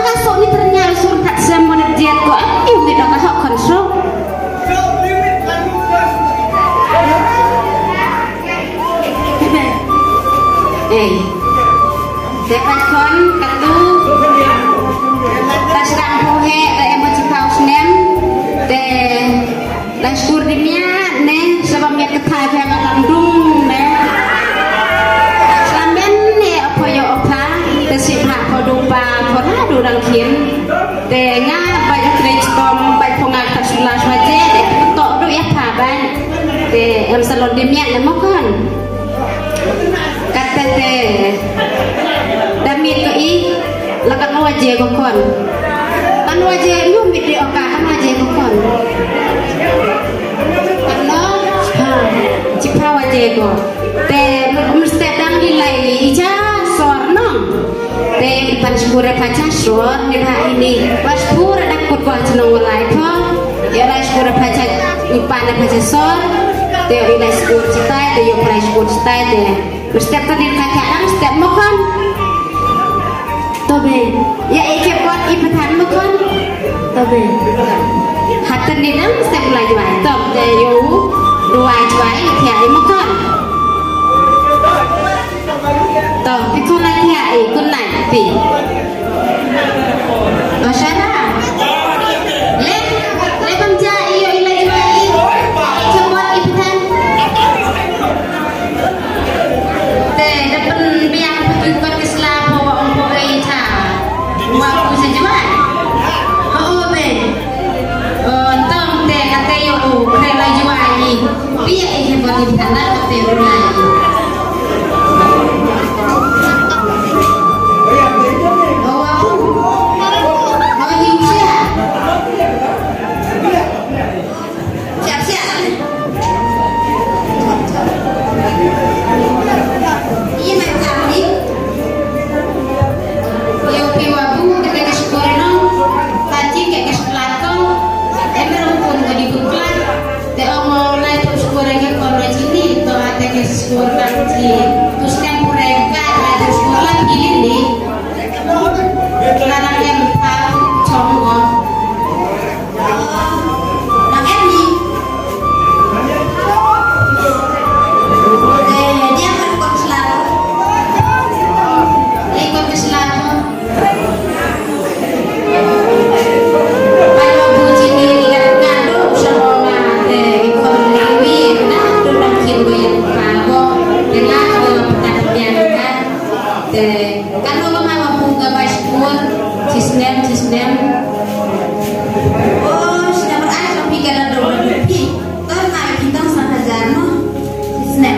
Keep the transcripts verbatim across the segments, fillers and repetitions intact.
Ka so ni tyrñiaw sur kat sem mo na jiat ko, em, em ni da ka hok khon so. Eh. Te pat khon katu. Ta sdang phu he, te em mo chiphaw snem. Te da skur di miat ne, sabab miat ka thai pha nga dang dung ne. Slamen ne, o pho yoh o pha, te si pha pho du pa, pho la du dang khin. Te nga bai da kre chitom, bai pho nga ka sula swaje, te to du ya pha bai. Te em salon di miat ne mo khon. Katte te. Da miet ko i, la kan waje ko khon. Kan waje, yu miet di o ka, kan waje ko khon. Kan no, ha, chiphaw waje ko. Te, mesti dang di lai i cha sor no. Te, pan skur e pha cha sor, ni ha ini. Pas pura da kut ko chnong lai pho. Yoh lai skur e pha cha, i pan e pha cha sor. Te, yoh lai skur chitai, te, yoh lai skur chitai, te. Step tani ka kya dang step mo khon. Tobe. Ya, e ke pot i pathan mo khon. Tobe. Hatan ni dang step la jwai. Tom te yoh. Dua jwai, kya i mo khon. Tom, pi khon la kya i, khon la pi. O Shara. Le, le bam ja i yoh i la jwai i. Chabot i pathan. Te, da pynbiang phi ki kot ki sla pho wa ong pho ei cha. Wa phu sa jwai. Ho, o be. O, tom te kate yoh u, kre la jwai i. Pia i he bot i than da kate u lai. O, wa phu. O, hi u sia. Siap, siap. Iya, macam ni. Yoh phi wa bu, kate ka skur no. Pati ke ka skur ko. Em ro pun ka di bukla. Te ong mo lai tu skur ke kon ro chini. To ate ka skur ka chi. Tu stem pure ka, lai tu skur la pilih ni. Larang em pa chong mo. Nang em ni. Eh, dia kan kot sla. Eh, kot sla. Palo bu chini ilan kado sama ma te ikon lewi na tu nang kin boyan palo. Kena ko petak dia kan. Te, kan lo ma ma pu ka bai skur, chisnem, chisnem. Oh, snem ai, tapi kan ada orang pi. Kan ai, kita sang hajar, no? Chisnem.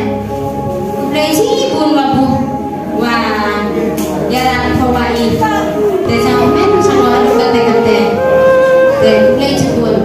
Play si pun ma pu. Wah, ya, ko wa i. Te, sang men, sang lo, kate, kate. Te, play si pun.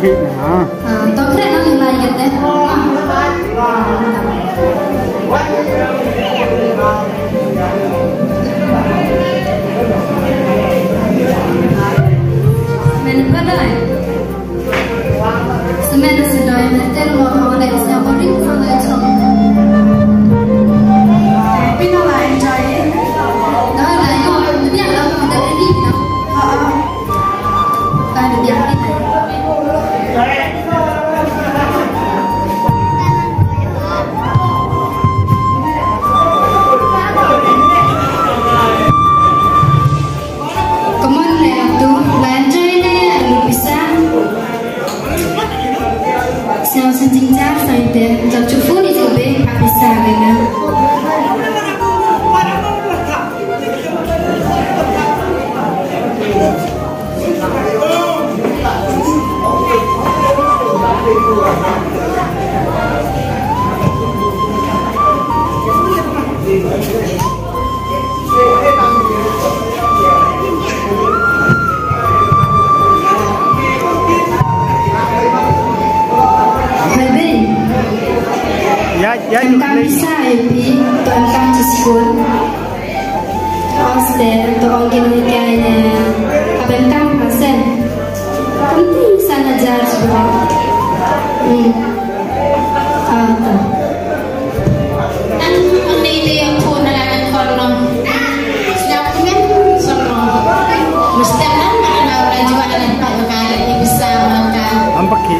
Ah, to khreh na lai kate. Men padai. Semen sedoi meter mo mo dai sa boring sa dai chong. Pino la enjoy. Da la yo, biang la mo da ni na. Ha ha. Come on, le tu, la enjoy ne, alu pisa. Siang senjing jar, saite, jam chufu ni jube, ha pisa gana. Hai Ben. Ya, ya, em kam pisa, em pi, to em kam chi school. Hostel, to ong ki nong kai ne. Haben kam pasen. Kamti sana jar sura. Hmm. Ah, to. Ang, ang nito yung phone na lang ang call, no? Siya po yan, so, no? Gusto lang, mga na, na, juwa na, pa, pa, pa, sa, mga ka. Ang paki.